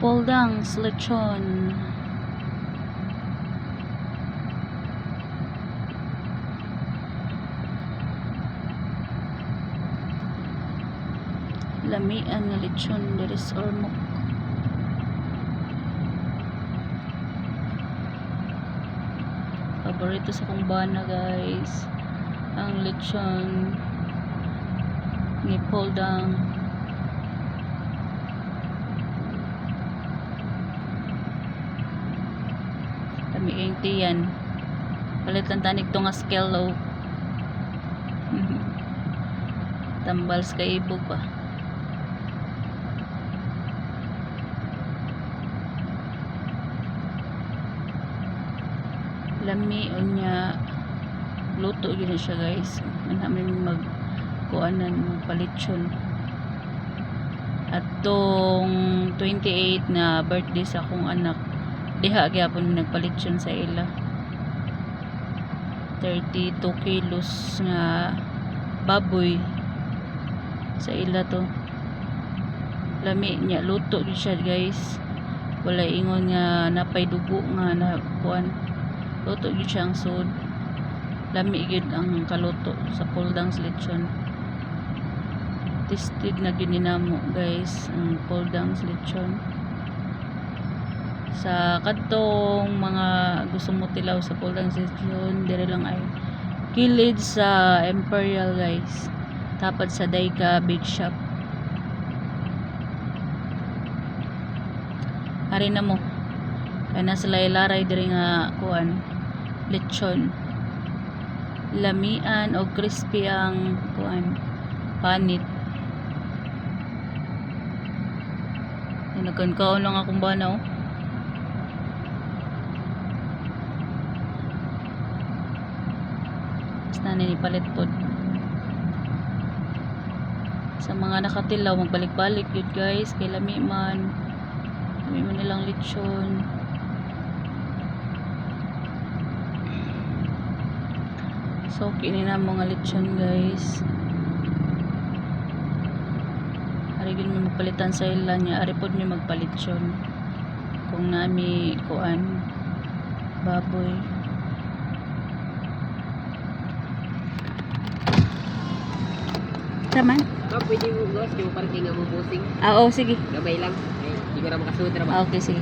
Poldang's lechon. Lamian nga lechon diri sa Ormoc. Paborito sa akong bana, guys, ang lechon ni Poldang. Lami kayong tiyan. Palit lang tanig to nga scale. Tambal sa kaibog ba. Lami, unya luto gyud na siya, guys. Manhamin mag kuanan, magpalitsyon. Atong 28 na birthday sa akong anak, diha gyapon mi nagpalitsyon sa ila. 32 kilos nga baboy sa ila to. Lami niya, luto gyud siya, guys. Wala ingon nga napay dugo nga na kuan. Luto gyud siya ang sud. Lami gyud ang kaluto sa Poldang's Lechon. Tested na gyud ni namo, guys, ang Poldang's Lechon. Sa kadtong mga gusto mo tilaw sa Poldang's Lechon, dire lang ay kilid sa Imperial, guys, tapad sa Daika Big Shop. Ari na mo kay nasa laylaray diri nga kuan, lechon. Lamian og crispy ang kuan, panit. Nagkankaon lang akong bana, oh. Basta ni palit pod. Sa mga nakatilaw, magbalik-balik yun, guys, kay lami man. Lami man nilang lechon. So kini na mga lechon, guys. Ari gyud mi magpalitan sa ila niya, ari pod mi magpalitsyon kung nami kuan, baboy. Raman? Ma'am, pwede mo gawas, di mo parking nga mo busing. Ah, oo, sige. Gamay lang. Ay, di ko na makasunod ra ba? Ah, okay, sige.